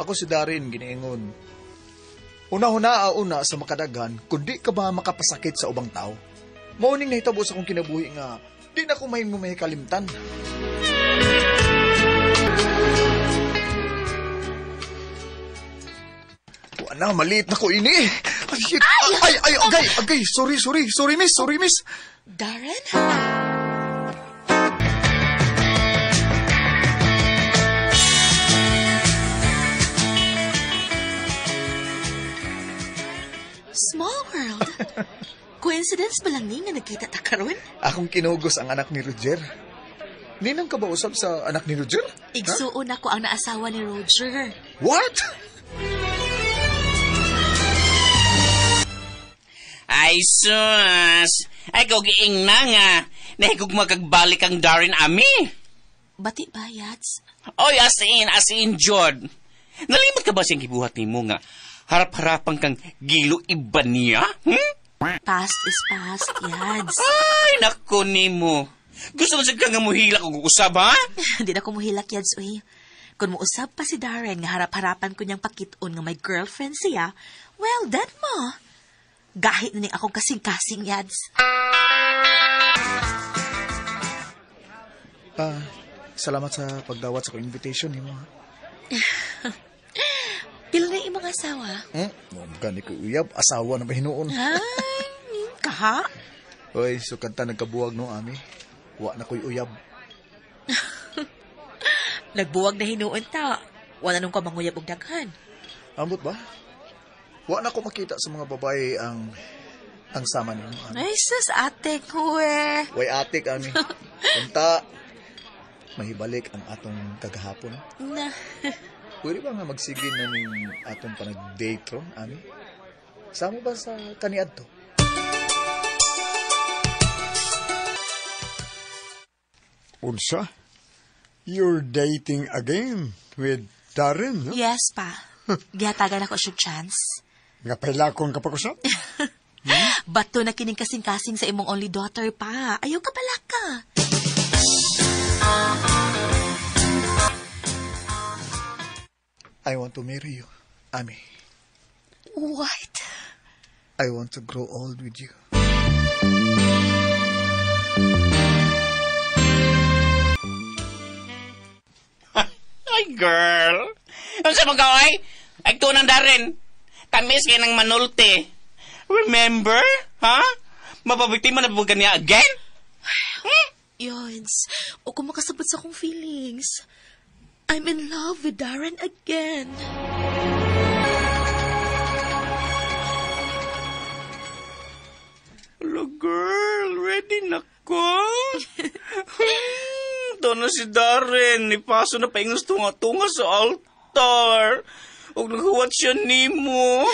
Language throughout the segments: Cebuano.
Ako si Darren, giniingon. Una-huna una sa makadaghan, kundi ka ba makapasakit sa ubang tao? Mauning nahitabo sa akong kinabuhi nga, di na ko mahimo mahikalimtan. Wala, maliit na ko ini. Ay, ay, ay, agay, sorry, miss. Darren? Small world. Coincidence ba lang ni nga nagkita ta karon? Akong kinugos ang anak ni Roger. Ninang ka ba usab sa anak ni Roger? Igsuon ako ang naasawa ni Roger. What? Ay, sus! Ay, kagiing na nga. Nahigog magagbalik ang Darren Ami. Bati ba, Yats? Oy, as in, Jod. Nalimot ka ba siyang gibuhat ni mo nga? Harap-harapan kang gilo iba niya? Hmm? Past is past, Yads. Ay, nako nimo. Gusto mo siya kang muhilak o usab, ha? Hindi na ko muhilak, Yads, uy. Kung muusab pa si Darren nga harap-harapan ko niyang pakiton nga may girlfriend siya, well, then mo. Gahit na ning akong kasing-kasing, Yads. Salamat sa pagdawat sa kong invitation nimo, ha? Pila na imong asawa? Gani ko uyab, asawa na ba hinuon? Ay, kaha? Oy, sukad ta nagkabuwag no, Ami. Wa na ko'y uyab. Nagbuwag na hinuon ta. Wala nung kamanguyab og daghan. Ambot ba? Wa na ko makita sa mga babae ang sama nimo, Ami. Ay, sus, ate ko eh. Way atik, Ami. Unta, mahibalik ang atong kagahapon. Na. Pwede ba nga magsige na ning atong panag-date ron, Ami? Samo ba sa kaniadto? Unsa? You're dating again with Darren, no? Yes, pa. Gihatagan ako siya chance. Nga pailakon ka pa ko sa? Bato na kining kasing-kasing sa imong only daughter pa. Ayaw ka pala ka. I want to marry you, Ami. What? I want to grow old with you. Ay, girl. Ano sa mga ay? Ay, tunang Darren. Tamis kayo ng manulte. Remember? Ha? Mapabiktima na ba niya again? Yons, o kung makasabot sa akong feelings. I'm in love with Darren again. Hello, girl. Ready na ko? Doon na si Darren. Ipaso na paingos tunga-tunga sa altar. Huwag naghuwat siya ni mo.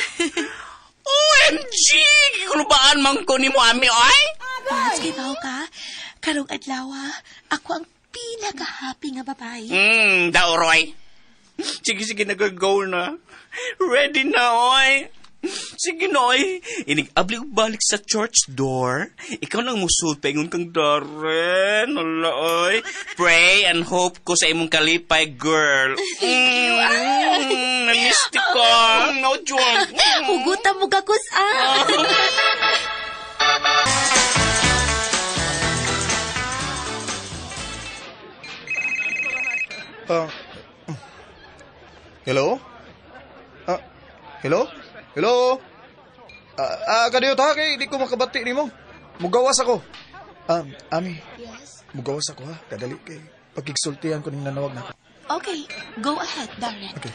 OMG! Kikulubaan man ko ni mo, Ami, ay? Mas kay bao ka, karong adlaw, ako ang pinaka-happy nga babae. Daoroy. Sige, nag-go na. Ready na, oy. Sige na, oy. Inig-abli ko balik sa church door. Ikaw nang musul, paingon kang Darren. Ala, oy. Pray and hope ko sa imong kalipay, girl. Thank you. Namiss ka. No, John. Hugutan mo gakus, ah. Hello? Hello? Hello? Kadiyo ta kay di ko makabati nimo. Mugawas ako. Ami. Yes. Mugawas ako ha. Kadali kay pagkigsultihan ko ning nanawag na ako. Okay, go ahead, Darren. Okay.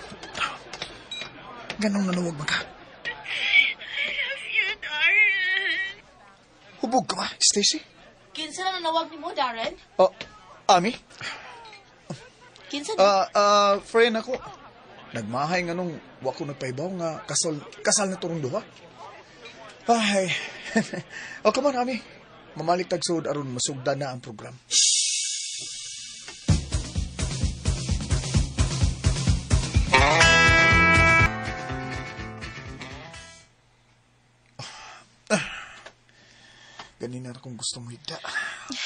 Ganong nanawag man ka? I love you, Darren. Hubog ka ba, Stacy? Kinsa na nanawag nimo, Darren? Oh, Ami? Kinsa na? Friend ako. Nagmahay nga nung wa ko nagpaibaw nga kasal na turong duha. Ay. Oh, come on, Ami. Mamalik tag sud aron masugdan na ang program. Ganina ra kong gusto mo higda.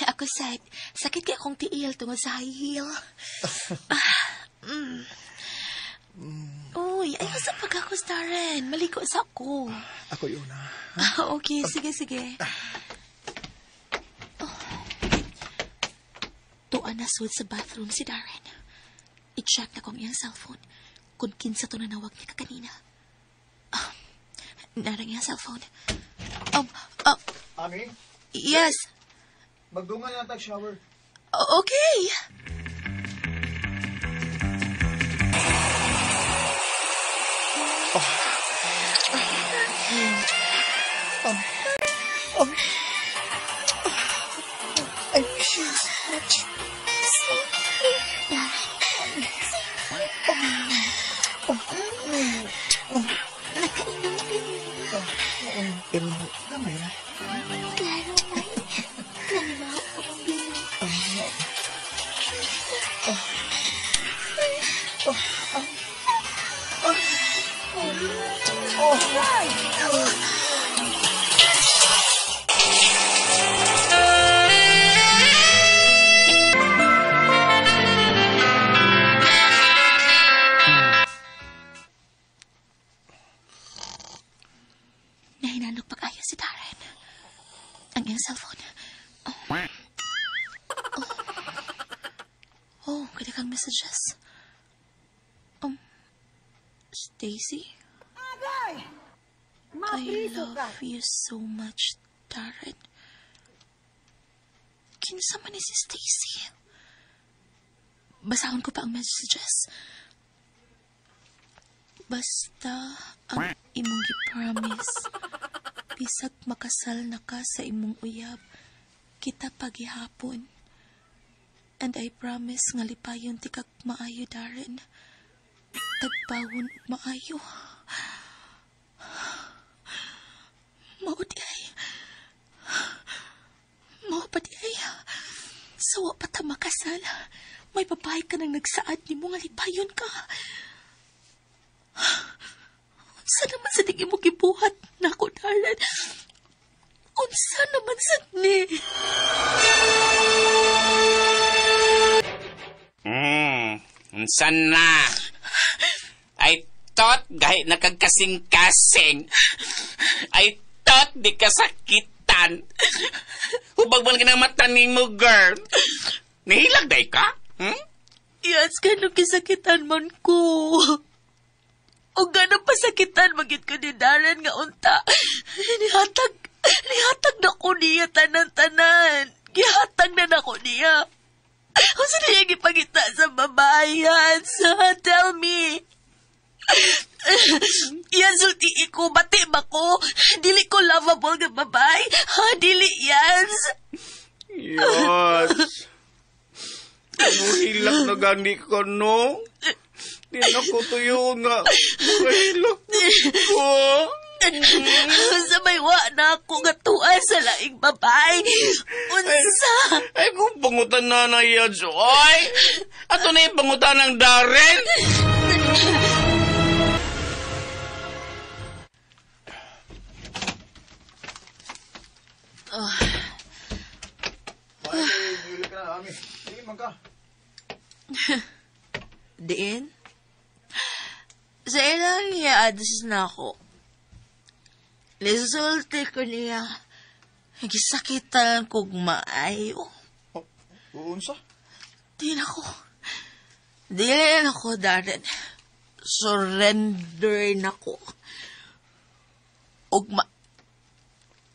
Ako, sad. Sakit kay akong tiil tungod sa high heel. Uy, ayaw sa pagkakos, Darren. Maligo sa ako. Ako yun, ha? Okay, sige, sige. Oh. Tuan na sud sa bathroom si Darren. I-check na kong iyang cellphone kung kinsa to nanawag niya kakanina. Narang iyang cellphone. Ami? Yes. Magdungan na tag shower. Okay. I miss you so much. Nakainom ka niya. Pero, gamay na. Klaro, may. Klaro ba ako ang bilog? Nahinanok pag-ayo si Darren. Ang iyang cellphone. Oh. Oh. Oh, kada kang messages. Stacy? I love you so much, Darren. Kinsa man ni si Stacy? Basahon ko pa ang messages. Basta ang imong gi-promise. Bisag makasal na ka sa imong uyab, kita pagihapon. And I promise nga lipayon ti kag maayo, Darren. Tagbawon og maayo. Mao di ay. Mao pa di ay. Sawa pa ta makasal. May babae ka nang nagsaad nimo nga lipayon ka. Unsa naman sa tingin mo gibuhat nako, Darren? Unsa naman sa ni? Unsa na? I thought gahit nakagkasing-kasing. I thought di ka sakitan. Hubag man ka ng mata nimo, girl. Nahilak day ka? Hmm? Yes, ganun kisakitan man ko. O gano'n pasakitan magit ko ni Darren nga unta. Nihatag na ko niya tanan-tanan. Gihatag na nako niya. Unsa niya gipangita sa babae, Hans? Tell me. Yan, sulti ko, bati ba ko? Dili ko lovable nga babae. Ha, dili, Yans. Yes. Ano hilak na gani ko, no? Di na ko tuyo nga. Hilak ko. Sa may wa na ako nga tuwa sa laing babae. Unsa? Ay, kung pangutan na na yan, oy! Ato na yung pangutan ng Darren! Ay, huli ka na, Ami. Sige, man ka. Diin? Sa ilang niya, adis na ako. Nisulti ko niya. Gisakitan kog maayo. Oh, unsa? Di na ko. Dili na ko, Darren. Surrender na ko. Ug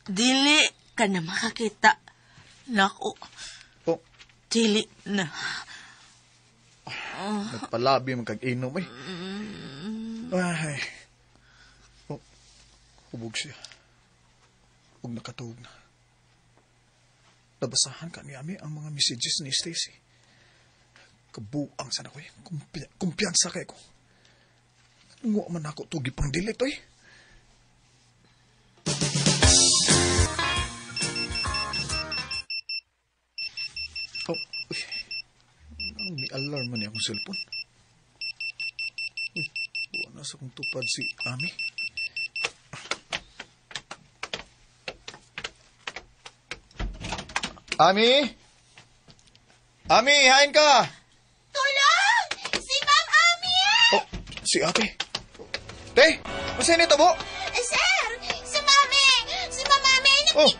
dili ka na makakita nako. Oh. Dili na. Nagpalabi man kag inom eh. Ay. Oh, hubog siya. Ug nakatuog na. Nabasahan ka ni Ami ang mga messages ni Stacy. Kabuang sana ko eh. Kumpiyansa kay ko. Nguwa man ako tugi pang delete eh. Oh, uy. Ang ni alarm man niya akong cellphone. Uy, wala na sa kong tupad si Ami. Ami? Ami, hain ka! Tulong! Si Ma'am Ami! Oh, si ate. Te, unsa ni tabo? Sir! Si Mami! Si Mami! Oh.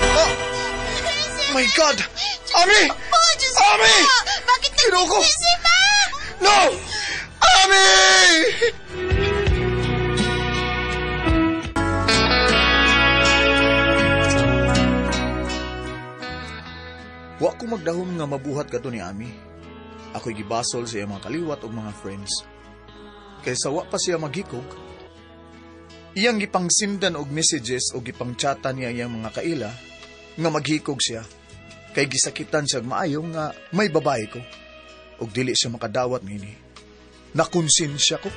Oh. My God! Ami! Oh, Diyos ko! Ami! Bakit Ginoo ko! Si Ma! No! Ami! Wa ko magdahom nga mabuhat kato ni Ami. Ako'y gibasol sa iyang mga kaliwat ug mga friends. Kaysa wa pa siya maghikog, iyang gipangsindan og messages o gipangchata niya iyang mga kaila nga maghikog siya. Kay gisakitan siya maayo nga may babae ko ug dili siya makadawat nini. Nakonsensya ko.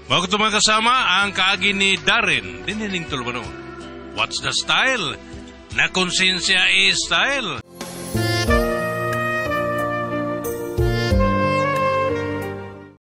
Mao kato mga kasama ang kaagi ni Darren, dinining tulumanon. What's the style? Nakonsensya is style.